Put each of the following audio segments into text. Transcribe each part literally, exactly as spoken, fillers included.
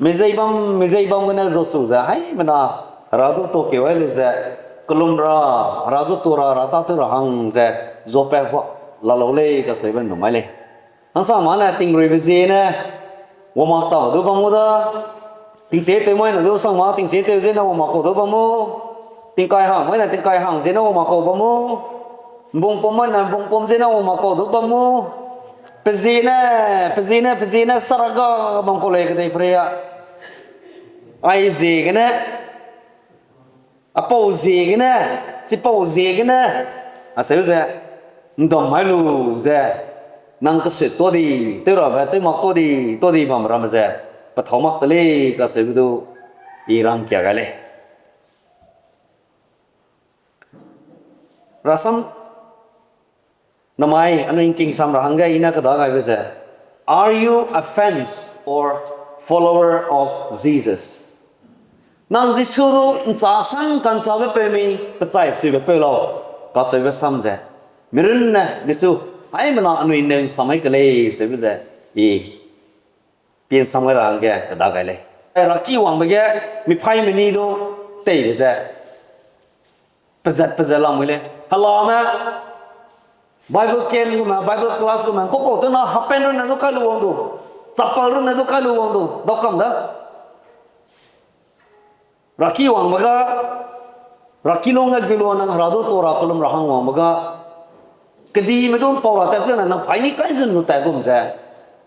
Mizei bam, mizei bam gene Joshua ze, haimena, Hera du tuâ keu ai lu ze, kelum ra, Hera du tuâ ra, Hera tâtew ra hang ze, zuapat huak la lau lei kacheube ’nnum mai lei. Hangsangma ne tingruibe ziene, wangmak tau du bam gu da, tingchie tew mai ne du sangma, tingchie tew ziene wangmak kau du bam mu, tingkai hang mai ne tingkai hang ziene wangmak kau bam mu, ’mbungpum mai ne ’mbungpum ziene wangmak kau du bam mu, pe ziene, pe ziene, pe ziene saraga bam kau lei kedeiperei a. Aiziegene, apau ziegene, chipau ziegene, acheu ze, ’ndam mai lu ze, nang keset tuâ di, tew rabe, tew mak tuâ di, tuâ di bam ramme ze, pethâu mak te lei kacheube du, I rangkia gai lei. Rasam, namai, anui ’ngking sam ra hangge I ne kedagaibe ze, are you a fans or follower of Jesus? Nang Jisu du ’nchâ sang ka'nchâbe peu mi, pechai suibe peu lau, kacheube sam ze, mirunne, michu, haimena anui ’nneu ’nsam mai ke lei, seube ze, I pie ’nsam gai ra hangge keda gai lei. Heraki wangbe ge, miphai mini du, teibe ze, pezat pezat lamui lei. Helame, Bible camp gume, Bible class gume, ’ngkau kau tewna half pant runne du kai lu wang du, chappal runne du kai lu wang du, daukam da. Raki wangbe ga, raki lungge gelu nang Hera du tuâ ra kelum ra hang wangbe ga, kedime du ’mpau ra tat zene nang paî ni kai zun lu tat gum ze,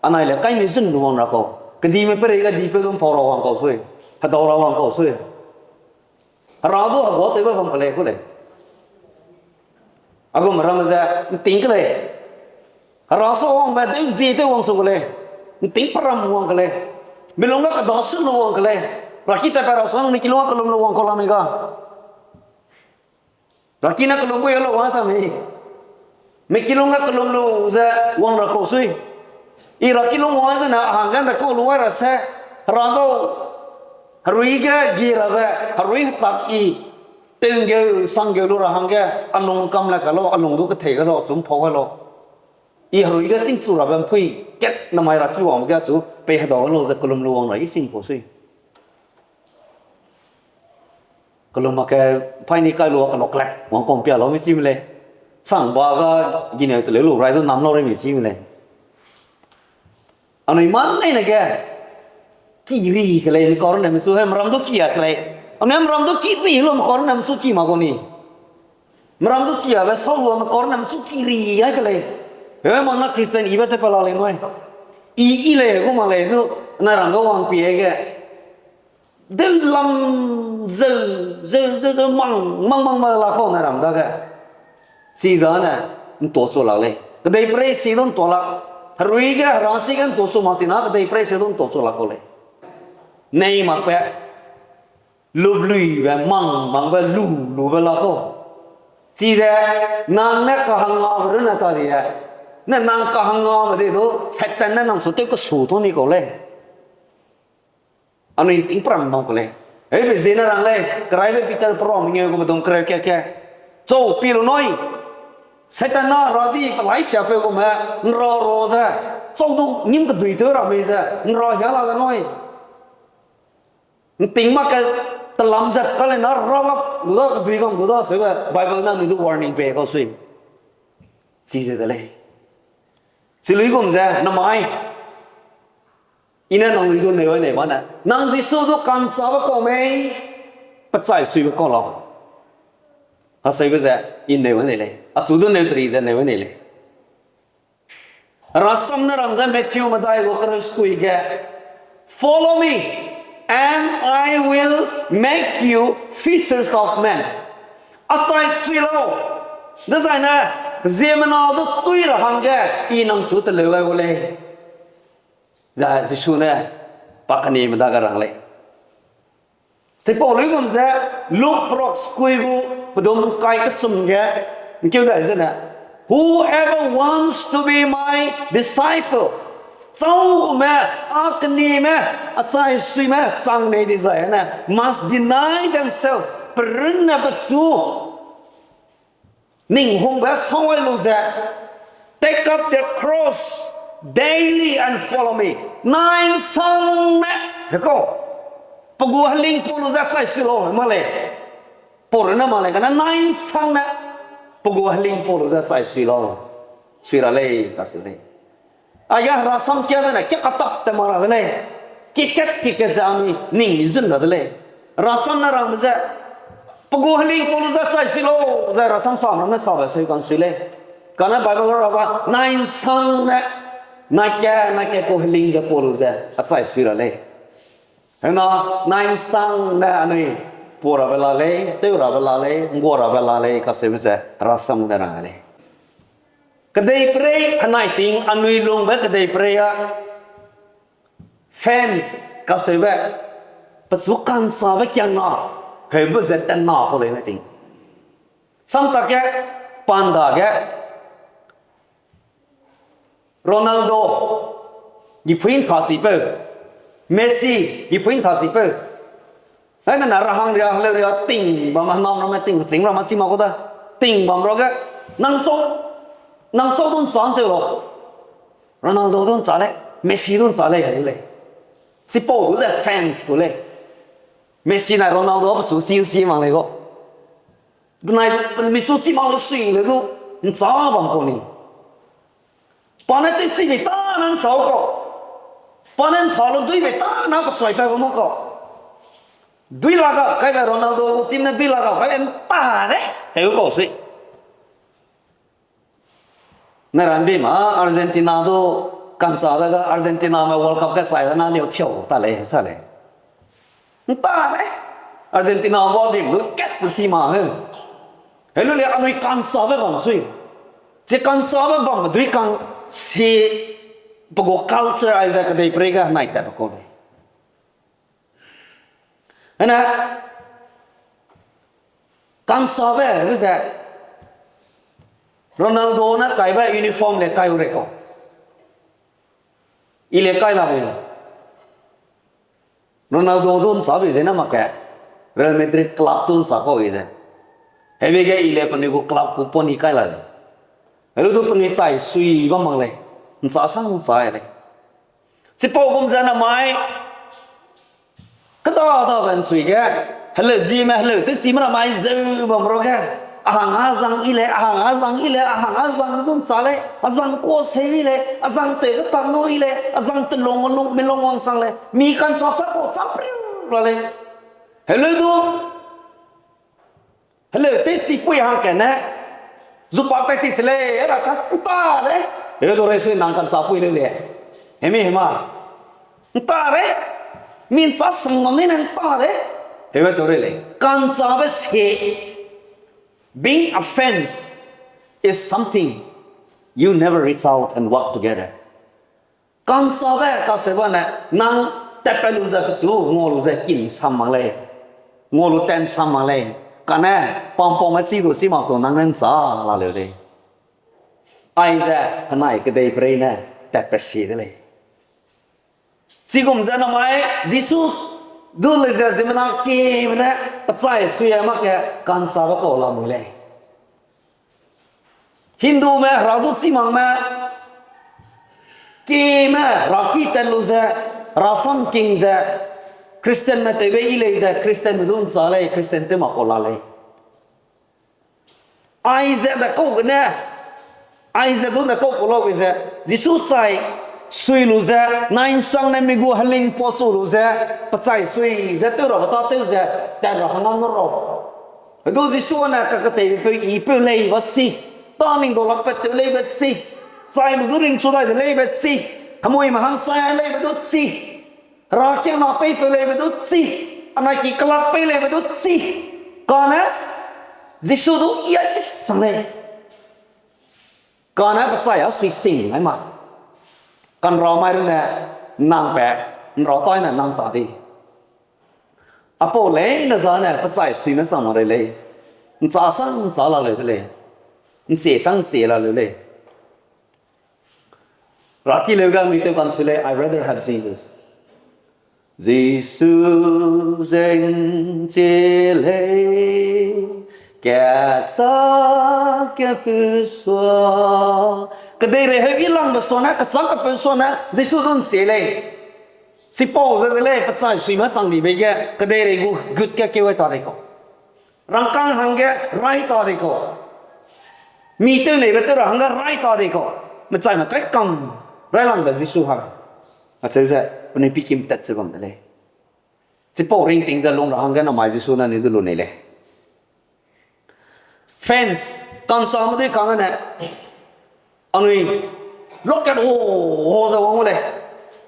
anai le kai mi zun lu wang ra kau. Kedime peireige dipeu du ’mpau ra wang kau sui, hedau ra wang kau sui. Hera du heguatewbe bam ke lei ku lei. A gum ramme ze ’nting ke lei. Hera sa wangbe deu zie tew wang su ke lei. ’Nting peram wang ke lei. Mi lungge keda su lu wang ke lei. Raki tatpat ra sa nang mi ki lungge kelum lu wang kau la mei ga. Raki ne kelum gu ya lu wang ta mei. Mi ki lungge kelum lu ze wang ra kau sui. I raki lung wang zene a hangge ’nda kau lu wai ra se. Hera gau, herui ge gi rabe, herui hetak i tewnggeu sanggeu lu ra hangge, a lung kam le ka lau, a lung du kethei ga lau, a sum pau ga lau. I herui ge chîngchu rabe ’mpui kat namai raki wangbe ge chu pei hedau ga lau ze kelum lu wang ra i sing kau sui. Kelum mak ke paî ni kai lu a kaloklak wang kau ’mpia lau mi chîme lei. Sangba ga gineu teleu lu rai du nam lau rei mi chîme lei. Anui mâ leine ge, ki ri ke lei, mi kau runne mi su, he, meram du ki a ke lei. Anui meram du ki ri lu, mi kau runne mi su ki mak gu ni. Meram du ki abe sau lu, mi kau runne mi su ki ri ai ke lei. He, mak na Christian ibe tew pe la lei nui. I, i lei, gu mak lei, du, nai ram ge wang pie ge. Deu lam zeu, zeu, zeu, zeu, mang, mang, mang, mang la kau nai ram dage. Chizane, ’ntuâ chu lak lei. Kedeiperei si du ’ntuâ lak. Herui ge, herasi ge ’ntuâ chu mak tina, kedeiperei si du ’ntuâ chu lak kau lei. Nei makbe, lubluibe, mang, mangbe, lu, lube la kau. Chide, nang ne kahangngabe runne ta di e. Ne nang kahangngabe di du, Satan ne nang chu tew kesu tu ni kau lei. Anui ’nting peram bam ku lei. Hebe ziene rang lei, keraibe Peter peram mengeu gu medung kereu kat ke. Chau, pi lu nui. Satan na ra di pelai siapeu gume, ’nra ra ze. Chau du ngim kedui tew ra mei ze, ’nra hia la le nui. ’Nting mak ke telam zat ka le na ra bak lu da kedui bam lu da, seube Bible na anui du warning pei kau sui. Chize de lei. Chilui gum ze, namai. I ne nangnui du neu ai nei bane. Nang Jisu du ka'nchâbe kau mei, pechai suibe kau lau. Kaseube ze, i neu ai nei lei. Achu du neu teri ze neu ai nei lei. Rasam ne rang ze Matthew medai gu kereu sekui ge, Follow me, and I will make you fishers of men. Achai sui lau, dezaine, ziemmena du tui ra hangge, i nang chu teleu gai gu lei. Zai Jisu ne, pa kenime dage rang lei. Chipau luigum ze, Luke perok sekui gu pedum kai kechum ge, ’ngkeu dai zene, Whoever wants to be my disciple, châu gume, a kenime, achai suime chang nei dezai ne, must deny themselves, perunne pechu, ning hungbe sâu ai lu ze, take up their cross and Daily and follow me. Nainsang ne, heko. Pe gu heling pau lu ze chai sui lau, ma lei. Pau rune ma lei, kane nainsang ne. Pe gu heling pau lu ze chai sui lau. Sui ra lei, kaseu lei. Aige herasam kia dene, kia katap te ma ra de lei. Kikat, kikat ze anui ning mi zun ra de lei. Herasam ne rangbe ze, pe gu heling pau lu ze chai sui lau, ze herasam sam ramme sabe seu kan sui lei. Kane Bible ra ba, nainsang ne, naika, naika gu heling ze pau lu ze, a chai sui ra lei. Hena, nainsang ne anui, pau rabe la lei, tew rabe la lei, ngua rabe la lei, kaseube ze, herasam ne rang lei. Kedeiperei, henai ting, anui lungbe kedeiperei a, fence, kaseube, pechu ka'nchabe kiangna, heube ze tenna kau lei nai ting. Samtak ge, panda ge, Ronaldo, giphui ntha chipeu. Messi, giphui ntha chipeu. Hai nana rahang ria, heleu ria, ting bam, henam ramme ting, ching ramme chi mak kau da. Ting bam ruage, nang chau, nang chau du nchâ nteu lau. Ronaldo du nchâ lei, Messi du nchâ lei, helu lei. Chipau du ze fans ku lei. Messi nai Ronaldo pechu chi chi mak lei kau. Benai, pe michu chi mak lu sui le du, nchâ bam kau ni. Pa ne tewchi bei ta na nchâ kau. Pa ne ntha lu dui bei ta na pesuai pa gu mak kau. Dui la ga, kaibe Ronaldo gu team ne dui la ga, kaibe nta de, heu kau sui. Ne ran di ma, Argentina du, ka'nchâ de ga, Argentiname World Cup ge chai de na leu thiau ta lei, sa lei. Nta de, Argentina ba bim du kat chi ma he. Helu lei anui ka'nchâbe bam sui. Chi ka'nchâbe bam dui kang si, pe gu culture aize kedeiperei ge nai tat pe kau lei. Ane, ka'nchâbe, be ze, Ronaldo ne kaibe uniform le kai u rei kau. I le kai la be. Ronaldo du nchâ be ze na mak ge, Real Madrid club du nchâ kau i ze. Hebe ge i le penui gu club gu poni kai la lei. Helu du penui chai sui bam mak lei. Nchâ sang nchâ lei. Chipau gum ze namai, keda dabe nsui ge, heleu zime, heleu tewchime ramai zeu bam ruage, a hang a zang i lei, a hang a zang i lei, a hang a zang du nchâ lei, a zang kua seu i lei, a zang tew ge tak ngau i lei, a zang telung lung, melung wangchang lei, mi ka'nchâ sa kau cham priu ra lei. Heleu du, heleu tewchipui hangkatne, zupak tai ti se lei, ra ka, nta de. Heleu du rei sui nang ka'nchâpui leu lei. Hemi hema. Nta de. Mi nchâ sang mak ne nta de. Heube teu rei lei. Ka'nchâbe se. Being a fence is something you never reach out and work together. Ka'nchâbe kaseube ne, nang tatpat lu ze pechu ngua lu ze kin sam mak lei. Ngua lu tan sam mak lei. Kane, pampaume chi du chi mak tu nang ne nchâ la leu lei. Aize, henai kedeiperei ne, tatpat si de lei. Chigum ze namai, Jisu du lei ze ziemmena kieme ne, pechai sui a mak ge, ka'nchâbe kau lamui lei. Hindume, hera du chi makme, kime, hera ki tat lu ze, hera sam king ze, Christianme tewbe i lei ze, Christianme du nchâ lei, Christian tew mak kau la lei. Aize de kau gene, aize du ne kau kau lau ge ze, Jisu chai sui lu ze, nainsang ne mi gu heling pau su lu ze, pechai sui ze tew rabe tâtew ze, tat ra hangam ne rau. Hedu Jisu ne kaketeibe peu i peu lei ba chi, tâ ning dau lakpat tew lei ba chi, chai lu du ringchu dai de lei ba chi, hemuime hang chai lei ba du chi, herakiangna peipeu lei ba du chi, anai ki kelak pei lei ba du chi, kane Jisu du i a i sang lei. Kane pechai a sui sing ai ma. Kanra mai runne nang pe, nra tai ne nang ta di. Apau leine zane pechai suime chang ma rei lei. Nchâ sang nchâ la leu de lei. Nchie sang nchie la leu lei. Raki leu ga mi tew kan su lei, I rather have Jesus. Jisu zeng chie lei, kachâ kepusua, Kedeirei heu i langbe suane, kechâk kepeu suane, Jisu du ’nchie lei. Chipau ze de lei, pechai suime chang dibe ge, kedeirei gu gut ge keu ai ta dei kau. Rangkâng hangge rai ta dei kau. Mi tew neibe tew ra hangge rai ta dei kau. Mechaime kaikam railangbe Jisu hang. Acheu ze, penui pikim tat ze bam de lei. Chipau ringting ze lung ra hangge namai Jisu ne anui du lu nei lei. Fence, ka'nchame dui kang ne, anui lokat ho, ho ze wang gu lei.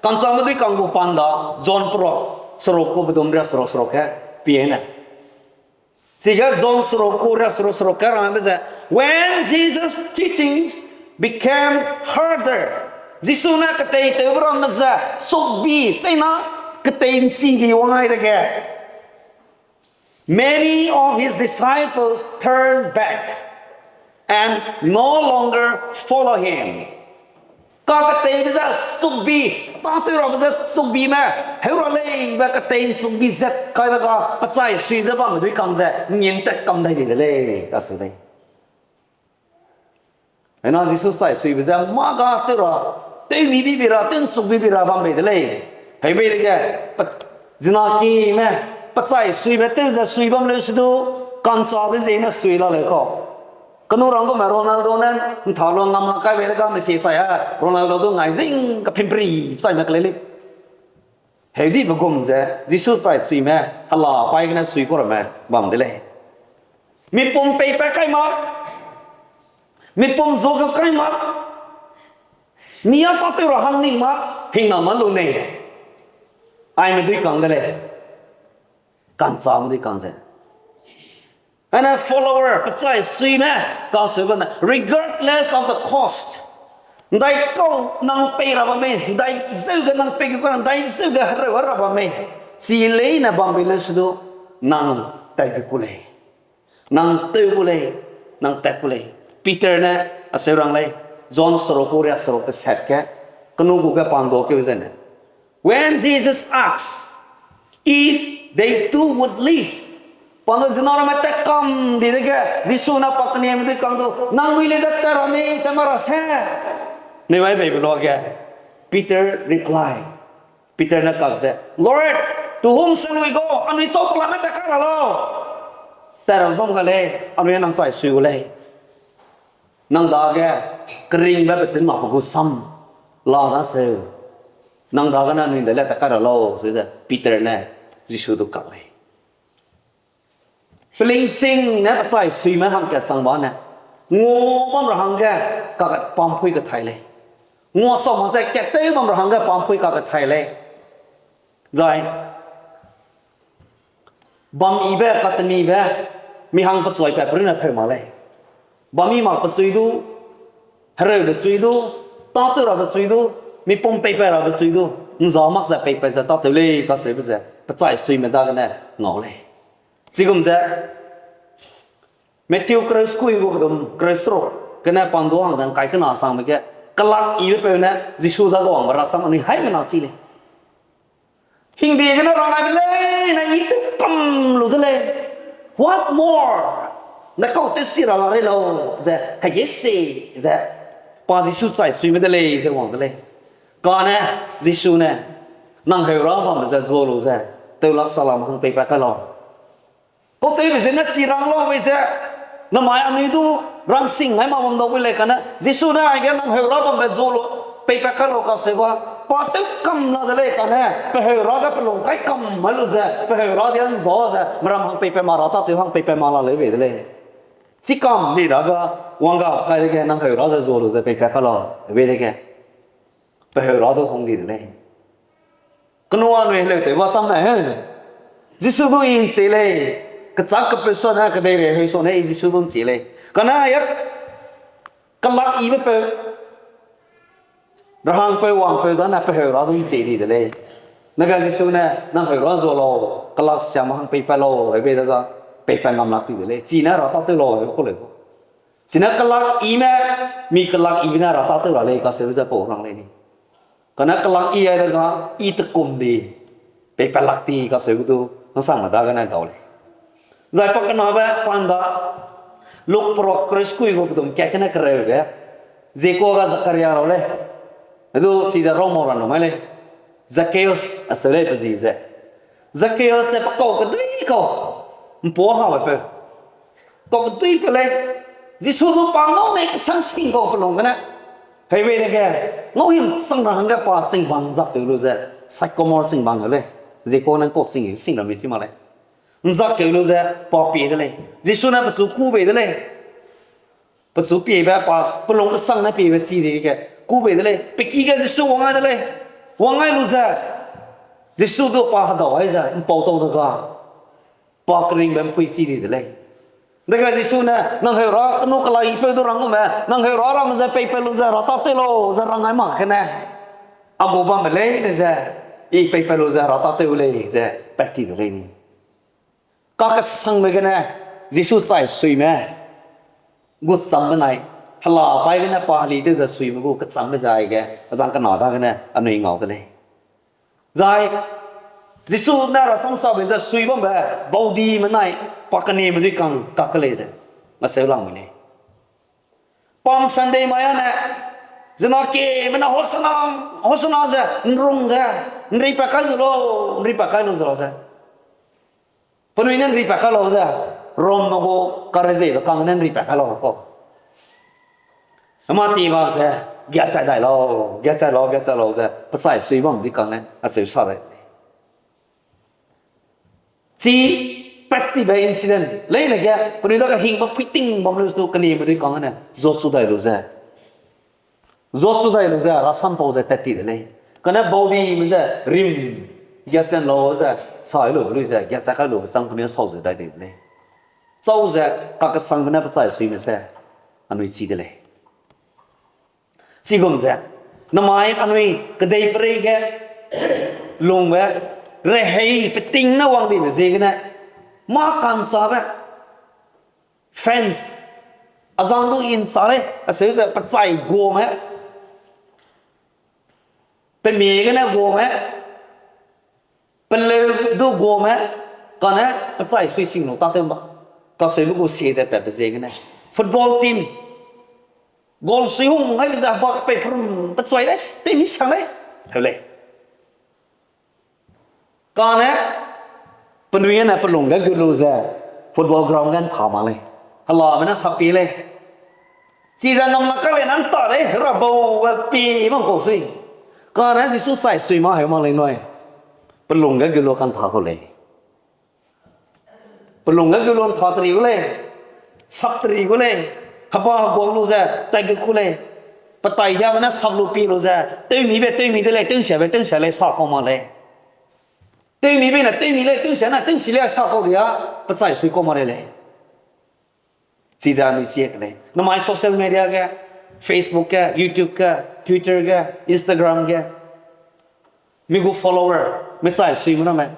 Ka'nchame dui kang gu panda, John perak, seruk gu bedum riak seruk seruk ge, pie ne. Chige John seruk gu riak seruk seruk ge rangbe ze, when Jesus' teachings became harder, Jisu ne keteitewbe ramme ze, sukbi, cheina, ketei ’nchibi wang ai dege. Many of his disciples turned back and no longer follow him. Kaketeibe ze sukbi, tâtew rabe ze sukbime, heu ra leibe ketei ’nchukbi zat kai dega, pechai sui ze bamme dui kang ze, ngin tat kam dai di de lei, kaseu lei. Hena Jisu chai suibe ze mâ ga tew ra, tewmi bibi ra, tew ’nchukbi bi ra bam bei de lei. Hei bei dege, pe-, zinakime, pechai suibe tew ze sui bam leu se du, ka'nchabe ziene sui la leu kau. Kenu rang gume Ronaldo ne, ’ntha lua ngam la kai bei dega mesi chai a, Ronaldo du ngai zing kaphim peri chaime kelei lei. Heudibe gum ze, Jisu chai suime, hela paî gene sui ku ramme bam de lei. Mipum peipat kai mak, mipum zu gu kai mak, mi a tâtew ra hang ning mak, hingna ma lu nei. Aime dui kang de lei. Ka'nchame dui kang ze. Ane follower, pechai suime, kaseu bane, regardless of the cost. ’Ndaikau nang pei ra bam mei, ’ndai zeu ge nang pei gu ka, ’ndai zeu ge hereu ra bam mei. Chi leine bam bei leu se du, nang tat gu ku lei. Nang tew gu lei, nang tat gu lei. Peter ne, aseu rang lei, John seruk gu riak seruk teset ge, kenu gu ge pangduakeu zene. When Jesus asks if they two would leave, pa ne zina ramme tat kam di dege, Jisu ne pa kenieme dui kang du, nangnui le ze tat ra mei, tat ma ra se? Nui ai beibe luage, Peter reply, Peter ne kak ze, Lord, to whom shall we go? Anui chau telame tat kai ra lau? Tat ra bam ga lei, anui nang chai sui gu lei. Nang dage keringbe petunmakbe gu sam la daseu. Nang dagene anui ’ndaile tat kai ra lau, se ze Peter ne Jisu du kak lei. Pelingsing ne pechai suime hangkat chang bane, ngua bam ra hangge kakat pampui kethai lei. Ngua sau mak ze katew bam ra hangge pampui kakethai lei. Zai bam yibe, katemibe, mi hang pechuipat pe runne pheu mak lei. Bam yi mak pechui du, hereube chui du, tâtew rabe chui du, mipum peipat rabe chui du, ’nza mak ze peipat ze tâtew lei kaseube ze pechai suime dagene ngau lei. Chigum ze Matthew kereu sekui gu pedum kereu seruk gene pangdu hang ze ’ngkai kena changbe ge, kelak yibe peu ne Jisu dage wangbe rasam anui haimena chi lei. Hingde gene rang aibe leine i tew kam lu de lei. What more? Ne kau tew si ra la rei lau, ze hege se, ze pa Jisu chai suime de lei ze wang de lei. Kane Jisu ne, nang heurâ bamme ze zua lu ze, tewlak salam hang peipat kai lau. Kautewbe zene chi rang lau bei ze, namai anui du rangsing ngai mak bam dau bei lei kane, Jisu ne aige nang heurâ bambe zua lu, peipat kai lau kaseu ba, pa tew kam la de lei kane, pe heurâ ge pelung kai kam mai lu ze, pe heurâ de ’nza ze, meram hang peipat ma ra tâtew hang peipat ma la leu bei de lei. Chikam di dage, wang ga kai dege nang heurâ ze zua lu ze peipat kai lau, bei dege. Pe heurâ du hung di de lei. Kenu anui heleu tew ba cham ne, Jisu du i ’nchi lei, kechâk kepeu suane, kedeirei heu suane i Jisu du ’nchi lei. Kane ya kelak yibe peu, rahangpeu wangpeu dane pe heurâ du ’nchi di de lei. Nege Jisu ne, nang heurâ zua lau, kelak siam hang peipat lau, hebe dega, peipat ngam lak ti de lei. Chine ra tâtew lau, hebe ku lei. Chine kelak yime, mi kelak yibe ne ra tâtew ra lei, kaseube ze pau rang lei ni. Kane kelak yi ai dega, i tekum di, peipat lak ti kaseube du, hangsangme dagene dau lei. Zai pakenabe panda, Luk perok kereu sekui gu pedum kat gene kereu ge, Ziekua ga Zakaria lau lei. Hedu chize Rome ra lu mai lei. Zacchaeus aseu lei pe zi ze. Zacchaeus ze pe kau kedui kau. Mpu ha pe peu. Kau kedui pe lei. Jisu du pa ngau ne kesang sing kau pe lung gene. Heibe dege, ngau him chang ra hangge pa chingbang zak teu lu ze, sycamore chingbang ge lei. Ziekua ne kau ching sing ra mi chi mak lei. Nzak teu lu ze, pa pie de lei. Jisu ne pechu ku bei de lei. Pechu piebe pa, pe lung kesang ne piebe chi di ge, ku bei de lei. Pe ki ge Jisu wang ai de lei. Wang ai lu ze, Jisu du pa hedau ai ze, mpau tau de ga. Pa keringbe mpui chi di de lei. Dege Jisu ne, nang heu ra, kenu kelai peu du rang gume, nang heu ra ramme ze peipat lu ze, ra tâtew lau ze rang ai mak gene. A gu bamme leine ze, i peipat lu ze, ra tâtew lei ze, pat ti de lei ni. Kakesangbe gene, Jisu chai suime gu cham benai, hela pai gene pa heli tew ze suime gu kechambe ze aige, azang kena dagene anui ngau de lei. Zai, Jisu ne rasam sabe ze sui bambe, baudime nai, pa keneme dui kang kak ke lei ze, maseu lang mui lei. Palm Sunday mai ane, zena keme ne Hosanna, Hosanna ze, nrung ze, nri pa kai zu lau, nri pa kai lu ze lau ze. Penui ne nri pa kai lau ze, Rome me gu karezeibe kang ne nri pa kai lau kau. Hema ti ba ze, giachai dai lau, giachai lau, giachai lau ze, pechai sui bam di kang ne, acheu sa dai. Chi pat tibe incident leine ge, penui dage hingbe puiting bam lu stu keneme dui kang ne, zuachu dai lu ze. Zuachu dai lu ze, rasam pau ze tat ti de lei. Kane baudime ze, rim, giachan lau ze, sai lu lui ze, giachai kai lube chang penui sau ze dai di de lei. Chau ze, kakesangbe ne pechai suime se, anui chi de lei. Chigum ze, namai anui kedeiperei ge lungbe, rehei peting ne wang dibe ziegene, mâ ka'nchâbe, fence, azang du incha lei, acheu ze pechai guame, pemie gene guame, peleu du guame, kane pechai sui sing lu tâtew ma, kacheube gu sie ze tatbe ziegene, football team, goal sui hung haibe ze bak pei prum pechuai lei, teimi sang lei, heu lei. Kane, penui ne pelung ge gu lu ze, football ground ge ntha mak lei. Helame ne sapie lei. Chize ngam lak ka lei na nta lei, Hera bau we pie bam kau sui. Kane Jisu chai sui ma heu mak lei nui. Pelung ge gu lu ka'ntha kau lei. Pelung ge gu lu ntha teri gu lei. Sap teri gu lei. Heba heguang lu ze, tai gu ku lei. Petai diabe ne sap lu pie lu ze, tewmibe tewmi de lei, tewsiabe tewsia lei sa kau mak lei. Tewmibe ne tewmi lei, tewsia ne tewsi lei sa kau ria, pechai sui kau mak lei lei. Chize anui chie ke lei. Namai social media ge, Facebook ge, YouTube ge, Twitter ge, Instagram ge, mi gu follower, mi chai sui mu name.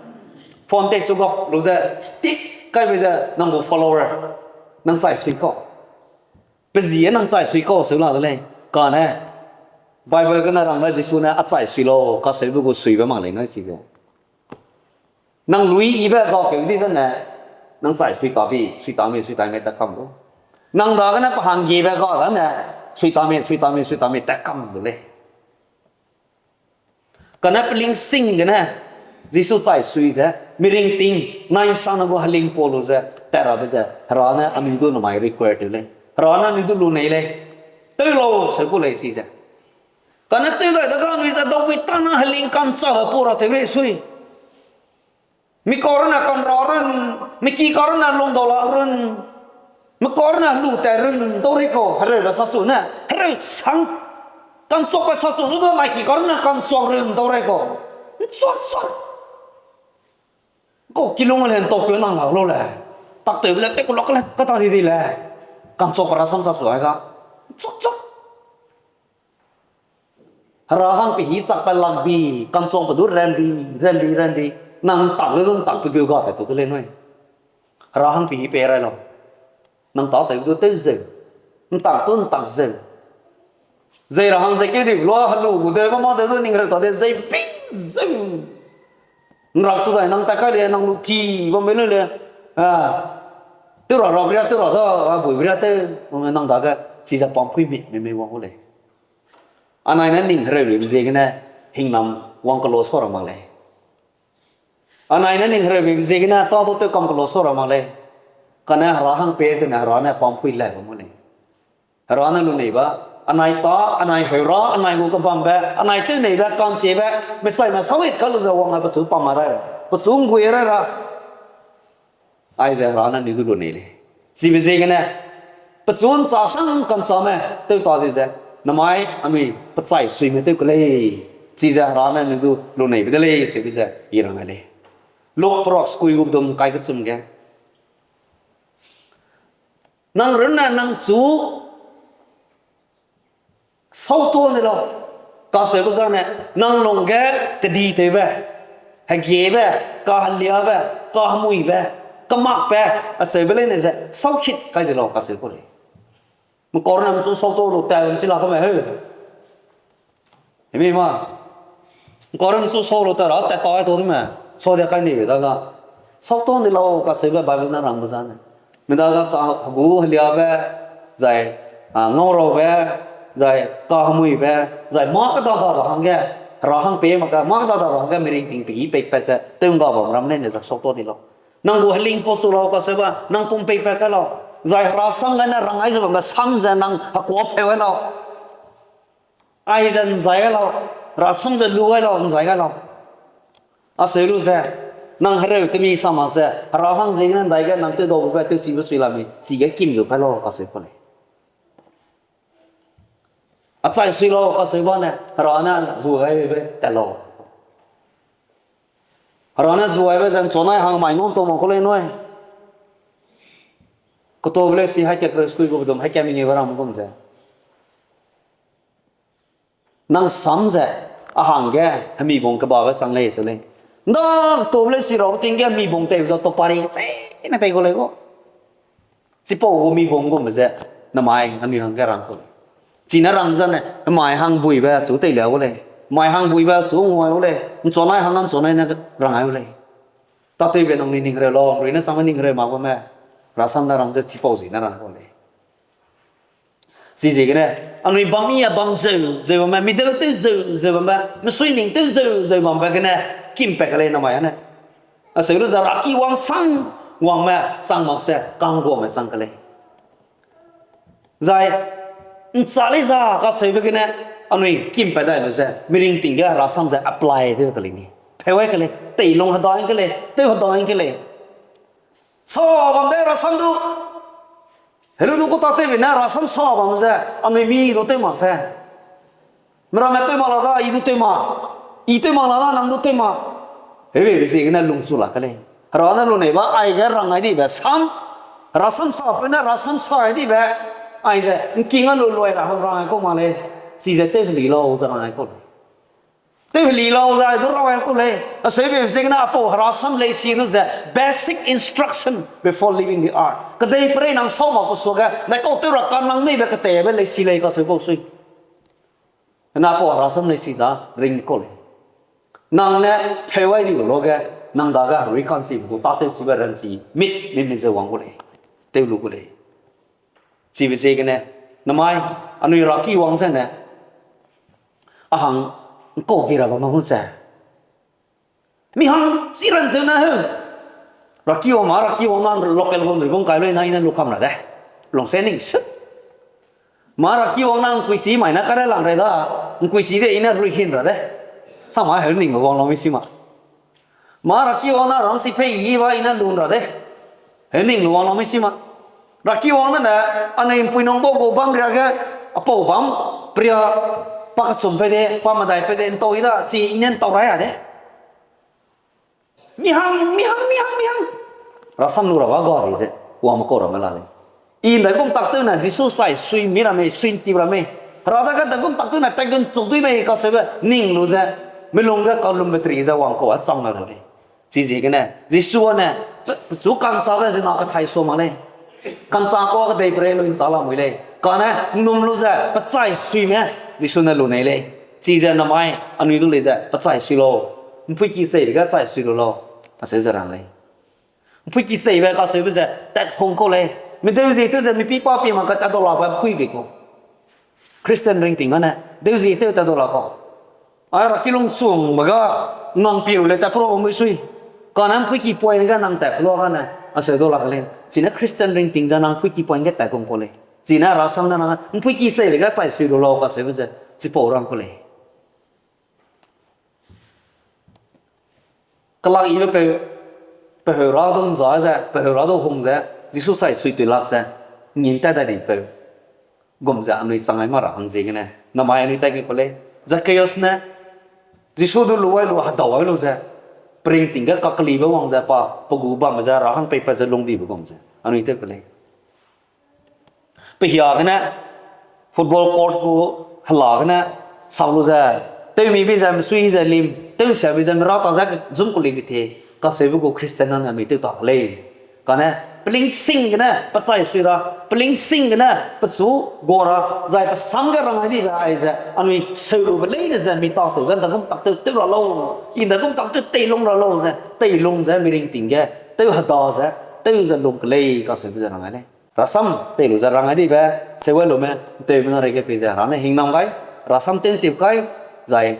Phone tei chu gap lu ze, tik kaibe ze nang gu follower, nang chai sui kau. Pe zie nang chai sui kau seu la de lei. Kane, Bible gene rangbe Jisu ne a chai sui lau, kaseube gu suibe mak lei nai chize. Nang lui yibe gakeu di dene, nang chai sui ta bi, sui ta mi, sui ta mi tat kam lu. Nang dagene pe hanggiebe ga dane, sui ta mi, sui ta mi, sui ta mi tat kam lu lei. Kane peling sing gene, Jisu chai sui ze, miring ting, nai'nsangne gu heling pau lu ze, tat rabe ze, Hera ne anui du namai require tew lei. Hera ne anui du lu nei lei. Tew lau seu ku lei chize. Kane tew dai dege anui ze daubui tana heling ka'nchâbe pau ra tew lei sui. Mi kau runne kam ra run, mi ki kau runne lungdau la run, mi kau runne lu tat run dau rei kau, hereube sachu ne, hereu sang, ka'nchuakbe sachu lu du mai ki kau runne ka'nchuak run dau rei kau. Nchuak chuak. Kau kilung le ntau keu nang lau lei. Taktewbe le tew ku lak le kata di di le. Ka'nchuakbe rasam sachu ai ga. Nchuak chuak. Hera hang pehî chak pa lak bi, ka'nchuakbe du ran bi, ran bi, ran bi, nang ntak le du ntak pe geu ga tat tu de lei nui. Hera hang pehî pei rai lau. Nang tâtew du tew zeu. Ntak tu ntak zeu. Zei ra hang ze keu di lu, helu gu de, bam ma de du ning reu ta de, zei ping zeu. Nrak su dai nang tat kai le, nang lu ti bam mei lu le. A, tew ra ra bria, tew ra da, a, bui bria tew, nang dage, chize pampui mi, mi, mi wang gu lei. Anai ne ning hereubeibe ziegene hingnam wang kelo sa ra mak lei. Anai ne ning hereubeibe ziegene tâ du tew kam kelo sa ra mak lei. Kane Hera hang pei zene Hera ne pampui lai bam gu lei. Hera ne lunei ba, anai tâ, anai heu ra, anai gu kebambe, anai tewneibe, ka'nchiebe, mesaime sawit ka lu ze wang a pechu pam ma rai ra, pechu nggui rai ra. Aize Hera ne anui du lunei lei. Chibe ziegene, pechu ’nchâ sang ka'nchame tew ta di ze, namai anui pechai suime tew ke lei. Chize Hera ne anui du luneibe de lei, seube ze i rang ai lei. Luk perak sekui gu bedum kai kechum ge, nang runne nang chu sauta ni lau, kaseube zane, nang lungge keditewbe, hegiebe, kaheliabe, kahemuibe, kemakbe, aseube leine ze saukhit kai di lau kaseu ku lei. Mkau runne mchu sauta lu tat ’nchi la kame heu. Hemi ma, mkau runne mchu sau lu ta ra tat ta ai ta dime, sau dia kai nibe daga, sauta ni lau kaseube Bible ne rangbe zane, mi daga ka hegu heliabe, zai, a, ngauraube, zai kahemuibe, zai mâ kêda da ra hangge, Hera hang pei mak ge mâ kêda da ra hangge miringting pei peipat ze tew ’ngga bam ram leine ze sauta di lau. Nang gu heling pau su lau kaseube, nang pum peipat kai lau. Zai Hera sam gene rang ai ze bambe sam ze nang hekuâ pheu ai lau. Aize ’nzai gai lau, Hera sam ze lu gai lau, ’nzai gai lau. Aseu lu ze, nang hereu temi sa mak ze, Hera hang ziegene ’ndaige nang tewdaube tewchibe sui la mei, chige kim lu kai lau kaseu ku lei. Achai sui lau kaseu bane, Hera ne zu gaibe tat lau. Hera ne zu gaibe ze ’nchunai hang mai ngau tau mak ku lei nui. Ketabe lei si haika kereu sekui gu bedum, haika mengeu ge rang gum ze, nang sam ze a hangge hemibung kebabe chang lei seu lei. ’Nda ketabe lei si rabe ting ge hemibung tei ze tau pari cheîne pei gu lei gu. Chipau gu mibung gume ze, namai anui hangge rang ku lei. Chine rang zane, mai hang buibe chu teilia gu lei. Mai hang buibe chu ngua gu lei. ’Nchunai hang ’nchunai ne rang ai gu lei. Tâtewbe nangnui ning hereu lau, rui ne changme ning hereu mak bamme. Hera sam ne rang ze chipau ziegene rang ku lei. Chiziegene, anui bam mi a bam zeu, zeu bamme, mideu tew zeu, zeu bamme, mesuining tew zeu, zeu bambe gene, kimpat ke lei namai ane. Aseu lu ze raki wang sang, wangme chang mak ze, kangguame chang ke lei. Zai, ’nchâ lei za kaseube gene, anui kimpat dai lu ze, miringting ge Hera sam ze apply tew ke lei ni. Pheu ai ke lei, teilung hedai ke lei, tew hedai ke lei. Sa bam de Hera sam du. Helu du ku tâtewbe ne Hera sam sa bam ze, anui mi du tew mak se. Miramme tew mak la da, i du tew mak. I tew mak la da, nang du tew mak. Heube ziegene lungchu la ke lei. Hera ne lunei ba, aige rang ai dibe sam. Hera sam sapeu ne Hera sam sa ai dibe. Aize, ’ngking a lu luai ra hang rang ai kau mak lei. Chize tew heli lau ze rang ai kau lei. Tew heli lau zai du rang ai kau lei. Aseube ziegene apau Hera sam leisi du ze basic instruction before leaving the earth. Kedeiperei nang sau mak pe suage, ndaikau tew ra kanang meibe keteibe leisi lei kaseu kau sui. Ena apau Hera sam leisi za ring kau lei. Nang ne pheu ai di lu luage, nang dage herui ka'nchibe gu tâtewchibe ranchi mit, mit, mit ze wang gu lei. Tew lu gu lei. Chibe ziegene, namai, anui raki wang zene, a hang ’ngkau gi ra bam gu ze, mi hang chi ran tew na heu. Raki wang ma, raki wang na local gu nrui bam kai lei na i ne lu kam ra de. Lungse ning sut. Ma raki wang na ’ngkuichi mai na kare lang rai da, ’ngkuichi de i ne rui hin ra de. Sama heu ning lu wang lau mi si ma. Ma raki wang na rangchi pei i ba i ne lun ra de. Heu ning lu wang lau mi si ma. Raki wang dene, anui ’mpuinung bau gu bam riage, apau bam, peria, pa kechum pe de, pa medai pe de, ’ntau i da, chi i ne ’ntau rai a de. Mi hang, mi hang, mi hang, mi hang. Rasam lu ra ba ga di ze, wangme kau ramme la lei. I ’ndaigum tak tew ne Jisu sai sui mi ramme, sui ’ntip ramme. Hera dage ’ndaigum tak tew ne taigun chukdui mei kaseube ning lu ze, milung ge kalumbe teri ze wang kau a chang la lei. Chiziegene, Jisu ne, pe-, pechu ka'nchâbe zena kethai sua mak lei. Ka'nchâ kau kedeiperei lu ’nchâ lamui lei. Kane, ’nnum lu ze, pechai suime, Jisu ne lunei lei. Chize namai, anui du lei ze, pechai sui lau. ’Mpuiki cheibe ge chai sui lu lau. Aseu ze rang lei. ’Mpuiki cheibe kaseube ze, tat hung kau lei. Mideu zie tew ze, mipi pa pi mak ge tat dau labe ’mpuibe kau. Christian ringting gane, Deu zi tew tat du la kau. Ai ra kilung chungbe ga nang piu le tat pura bam mui sui. Kane ’mpuiki point ge nang tat pelua gane, aseu du la ke lei. Chine Christian ringting ze nang ’mpuiki point ge tat gung kau lei. Chine rasam ne nang ’mpuiki chei le ge chai sui lu lau kaseube ze, chipau rang kau lei. Kelak yibe peu, peheu ra du ’nza ze, peheu ra du hung ze, Jisu chai sui tui lak ze, ngin tat dai di peu gum ze anui chang ai ma ra hang ziegene, namai anui tai ge ku lei. Zacchaeus ne, Jisu du lu ai lu, hedau ai lu ze, peringting ge kakelibe wang ze pa, pe gu bamme ze, ra hang peipat ze lung dibe gum ze, anui tew ke lei. Pe hia gene, football court gu hela gene, sau lu ze, tewmi bi ze, mesui ze, lim, tew ’nsia bi ze, mira ta ze, zum ku lei kethie, kaseube gu Christian nane anui tew ta ke lei. Kane, pelingsing gene, pe chai sui ra, pelingsing gene, pechu gua ra, zai pe sam ge rang ai dibe aize, anui seu lube leine ze, mi tâtew ge, ’ndagum tak tew, tew ra lau, i ’ndagum tak tew, teilung ra lau ze, teilung ze, miringting ge, tew heda ze, tew ze lung ke lei, kaseube ze rang ai lei. Rasam tei lu ze rang ai dibe, seuai lume, ’nteumena reige pei ze, Hera ne hingnam gai, rasam tew ’ntip kai, zai,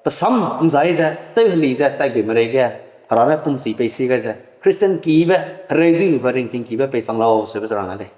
pe sam ’nzai ze, tew heli ze, taiguime reige, Hera ne pumchi pei si gai ze, Christian kibe, hereu dui lube ringting kibe pei chang lau, seube ze rang ai lei.